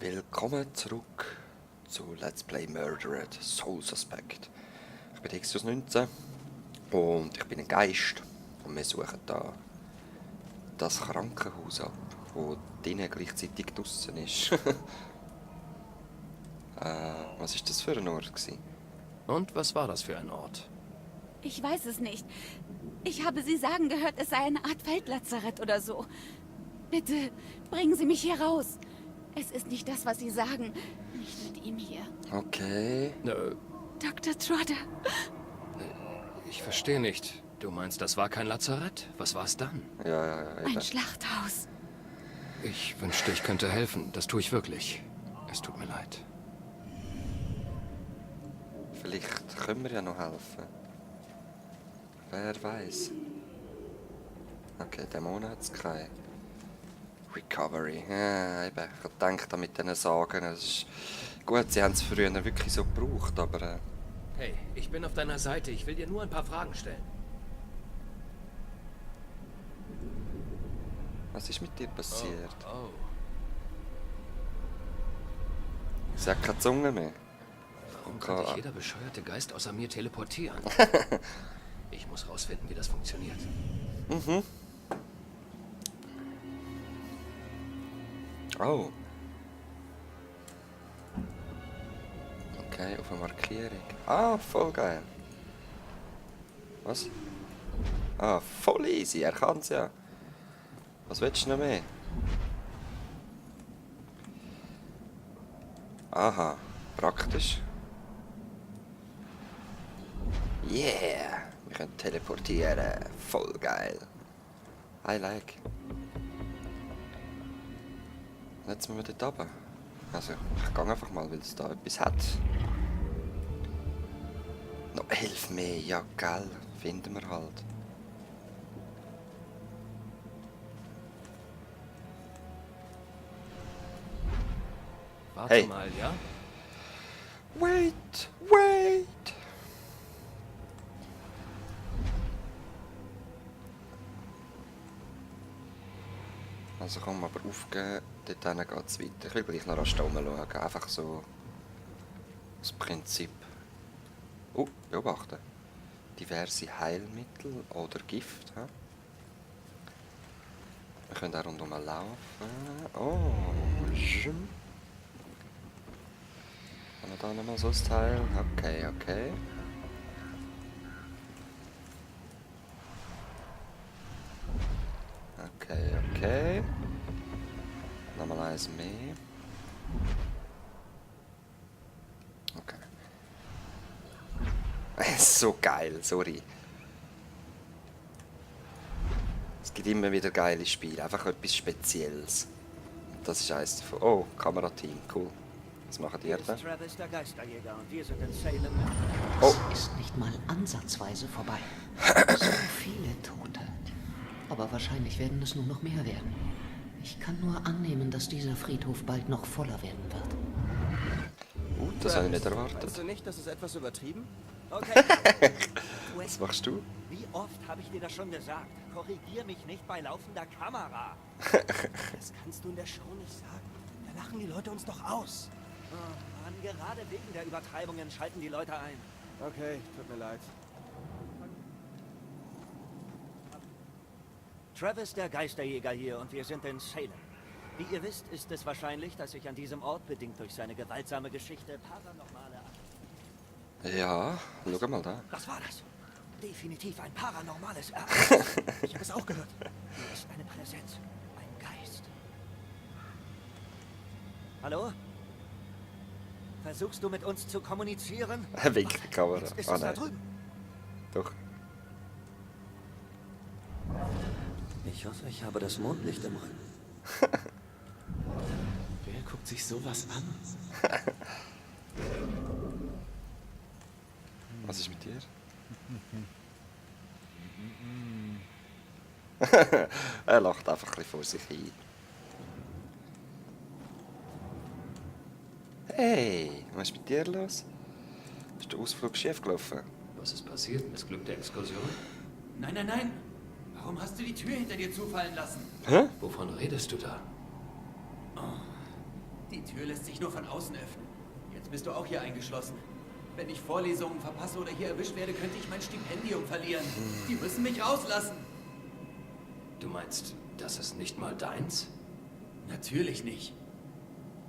Willkommen zurück zu Let's Play Murdered Soul Suspect. Ich bin Exodus 19 und ich bin ein Geist und wir suchen da das Krankenhaus ab, wo drinnen gleichzeitig draussen ist. Was ist das für ein Ort gewesen? Und was war das für ein Ort? Ich weiß es nicht. Ich habe Sie sagen gehört, es sei eine Art Feldlazarett oder so. Bitte, bringen Sie mich hier raus. Es ist nicht das, was Sie sagen. Nicht mit ihm hier. Okay. Dr. Trotter. Ich verstehe nicht. Du meinst, das war kein Lazarett? Was war es dann? Ja, eben. Ein Schlachthaus. Ich wünschte, ich könnte helfen. Das tue ich wirklich. Es tut mir leid. Vielleicht können wir ja noch helfen. Wer weiß. Okay, Dämonen hat es keine. Recovery. Ja, eben. Ich habe gedacht, mit diesen Sagen, es ist gut, sie haben es früher wirklich so gebraucht, aber... Hey, ich bin auf deiner Seite. Ich will dir nur ein paar Fragen stellen. Was ist mit dir passiert? Oh. Sie hat keine Zunge mehr. Warum kann sich jeder bescheuerte Geist außer mir teleportieren? Ich muss rausfinden, wie das funktioniert. Oh. Okay, auf eine Markierung. Ah, voll geil. Was? Ah, voll easy, er kann es ja. Was willst du noch mehr? Aha, praktisch. Yeah, wir können teleportieren. Voll geil. I like. Jetzt müssen wir dort runter. Also, ich gehe einfach mal, weil es da etwas hat. Noch 11 mehr, ja geil. Finden wir halt. Warte Hey. mal, ja? Wait! Also komm, aber aufgeben, dort hinten geht es weiter. Ich will gleich noch rasch da rumschauen. Einfach so das Prinzip. Beobachten. Diverse Heilmittel oder Gift. He? Wir können auch rundum laufen. Oh, schön. Haben wir da nochmal so ein Teil? Okay. Okay. Nochmal eins mehr. Okay. So geil, sorry. Es gibt immer wieder geile Spiele, einfach etwas Spezielles. Und das ist eins davon. Oh, Kamerateam, cool. Was machen die da? Travis, der Geisterjäger, und wir sind in Salem. Oh. Es ist nicht mal ansatzweise vorbei. So viele Tote. Aber wahrscheinlich werden es nur noch mehr werden. Ich kann nur annehmen, dass dieser Friedhof bald noch voller werden wird. Das habe ich nicht erwartet. Meinst du nicht, das ist etwas übertrieben? Okay. Was machst du? Wie oft habe ich dir das schon gesagt? Korrigier mich nicht bei laufender Kamera. Das kannst du in der Show nicht sagen. Da lachen die Leute uns doch aus. Oh Mann, gerade wegen der Übertreibungen schalten die Leute ein. Okay, tut mir leid. Travis, der Geisterjäger hier, und wir sind in Salem. Wie ihr wisst, ist es wahrscheinlich, dass sich an diesem Ort, bedingt durch seine gewaltsame Geschichte, paranormale... Ja, schau mal da. Was war das? Definitiv ein paranormales Ereignis. Ich habe es auch gehört. Hier ist eine Präsenz. Ein Geist. Hallo? Versuchst du mit uns zu kommunizieren? Winkt die Kamera. Jetzt ist Ah, es da nein. drüben. Doch. Ich hoffe, ich habe das Mondlicht im Rücken. Wer guckt sich sowas an? Was ist mit dir? Er lacht einfach ein bisschen vor sich hin. Hey, was ist mit dir los? Ist der Ausflug schief gelaufen? Was ist passiert? Missglückte Exkursion? Nein. Warum hast du die Tür hinter dir zufallen lassen? Hä? Wovon redest du da? Die Tür lässt sich nur von außen öffnen. Jetzt bist du auch hier eingeschlossen. Wenn ich Vorlesungen verpasse oder hier erwischt werde, könnte ich mein Stipendium verlieren. Die müssen mich rauslassen. Du meinst, das ist nicht mal deins? Natürlich nicht.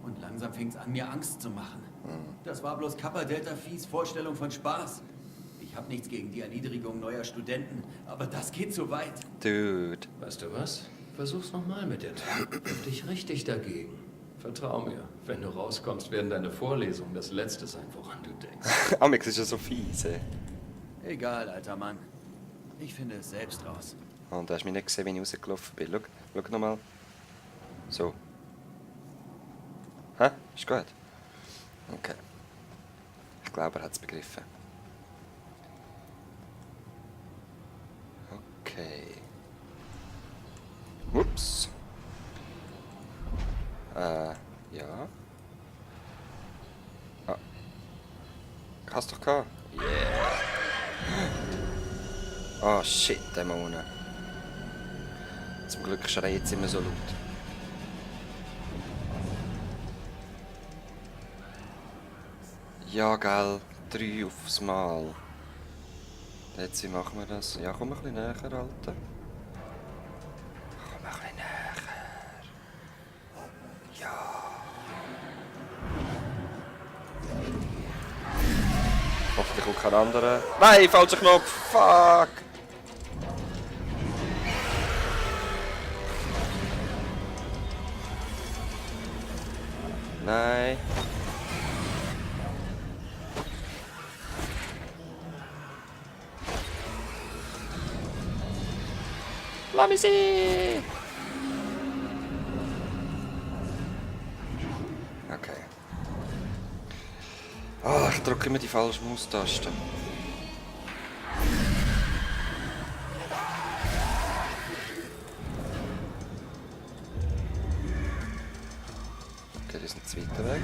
Und langsam fing es an, mir Angst zu machen. Das war bloß Kappa Delta Phis Vorstellung von Spaß. Ich habe nichts gegen die Erniedrigung neuer Studenten, aber das geht zu weit. Dude. Weißt du was? Versuch's nochmal mit der Tür. Wirf dich richtig dagegen. Vertrau mir, wenn du rauskommst, werden deine Vorlesungen das Letzte sein, woran du denkst. Amix ist ja so fies, ey. Egal, alter Mann. Ich finde es selbst raus. Und du hast mich nicht gesehen, wie ich rausgelaufen bin. Schau nochmal. So. Hä? Ist gut? Okay. Ich glaube, er hat es begriffen. Okay. Ups. Ja. Ah. Hast doch gehabt? Yeah. Oh shit, Dämonen. Zum Glück schreit es immer so laut. Ja, gell. 3 aufs Mal. Jetzt, wie machen wir das? Ja, komm ein bisschen näher, Alter. Komm ein bisschen näher. Ja. Hoffentlich kommt kein anderer. Nein, falscher Knopf. Fuck. Nein. Lass mich sehen! Okay. Ah, ich drücke immer die falsche Maustaste. Okay, die sind zu weit weg.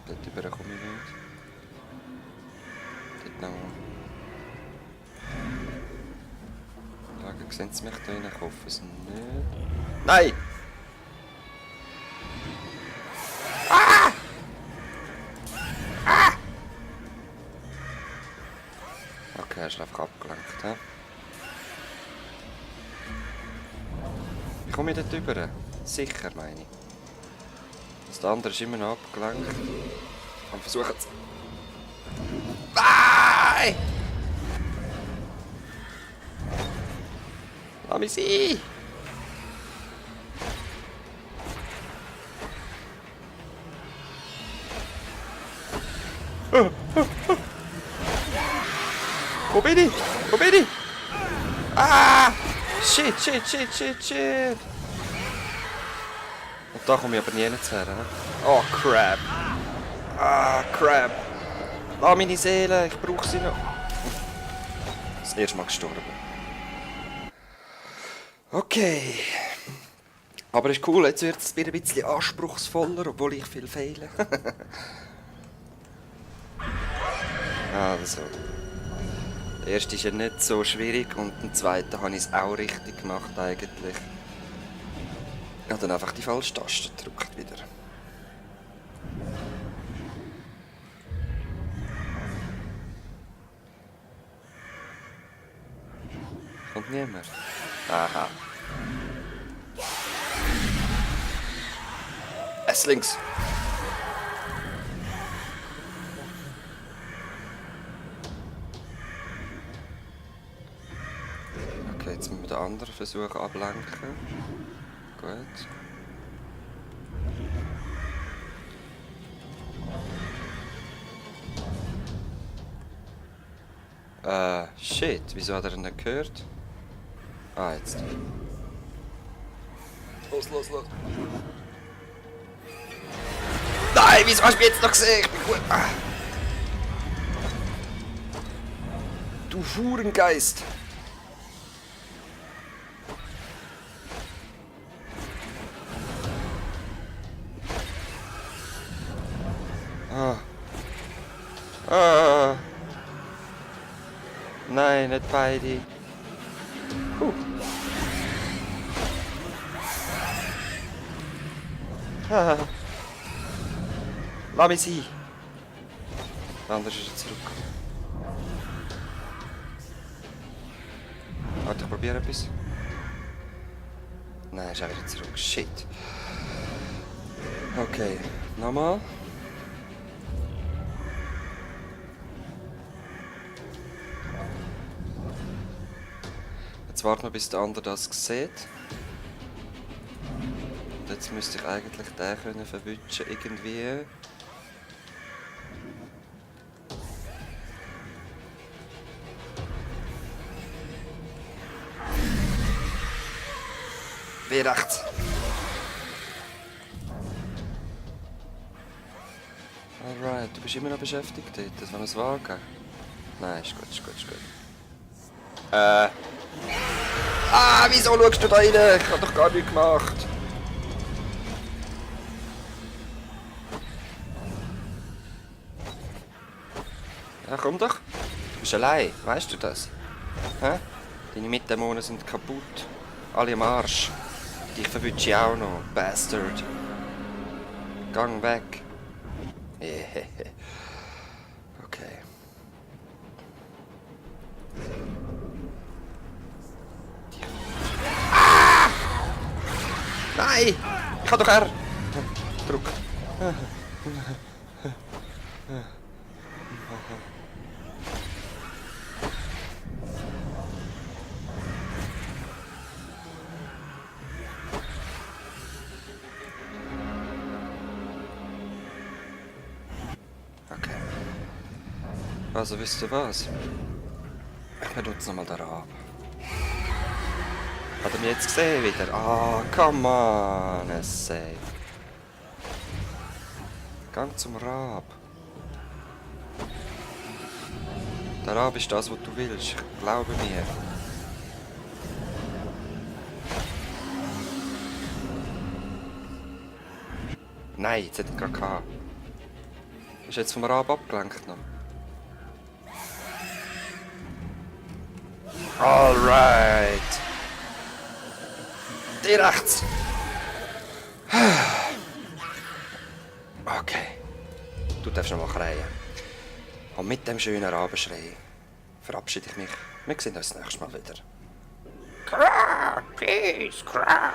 Dort rüber komme ich nicht. Dort noch. Sehen Sie mich da rein? Ich hoffe es nicht. Nein! Ah! Ah! Okay, er ist einfach abgelenkt. He? Wie komme ich dort rüber? Sicher, meine ich. Das andere ist immer noch abgelenkt. Und versuchen es. Nein! Lass mich sein! Wo bin ich? Wo bin ich? Ah! Shit, shit, shit, shit, shit! Und da komme ich aber nie her. Oh, crap! Ah, crap! Lass meine Seele, ich brauche sie noch. Das erste Mal gestorben. Okay. Aber ist cool, jetzt wird es wieder ein bisschen anspruchsvoller, obwohl ich viel fehle. Also. Der erste ist ja nicht so schwierig und den zweiten habe ich es auch richtig gemacht eigentlich. Ich habe dann einfach die falsche Taste gedrückt wieder. Kommt niemand. Aha. Es links. Okay, jetzt müssen wir den anderen versuchen ablenken. Gut. Shit, wieso hat er ihn nicht gehört? Ah, jetzt. Los, los, los. Nein, wieso hast du mich jetzt noch gesehen? Ich bin gut. Ah. Du Hurengeist. Ah. Ah. Nein, nicht beide. Ah. Lass mich sein. Der andere ist jetzt zurück. Warte, ich probiere etwas. Nein, ist auch wieder zurück. Shit. Okay, nochmal. Jetzt warten wir, bis der andere das sieht. Und jetzt müsste ich eigentlich den können verwutschen irgendwie. Wie rechts. Alright, du bist immer noch beschäftigt dort. Das war ein Wagen. Nein, ist gut, ist gut, ist gut. Wieso schaust du da rein? Ich hab doch gar nichts gemacht. Ja, komm doch. Du bist allein, weißt du das? Hä? Deine Mitdämonen sind kaputt. Alle am Arsch. Dich verwünsche ich auch noch, Bastard. Gang weg. Yeah. Okay. Nein! Ich kann doch R! Druck. Okay. Also wisst ihr was? Ich benutze nochmal den Rab. Hat er mich jetzt gesehen wieder? Ah, come on, es sei. Gang zum Rab. Der Rab ist das, was du willst. Glaube mir. Nein, jetzt hat er gerade gehabt. Ist jetzt vom Rab abgelenkt noch. Alright. Die rechts. Okay. Du darfst noch mal schreien. Und mit dem schönen Rabenschrei verabschiede ich mich. Wir sehen uns das nächste Mal wieder. Kra, Peace, Kra.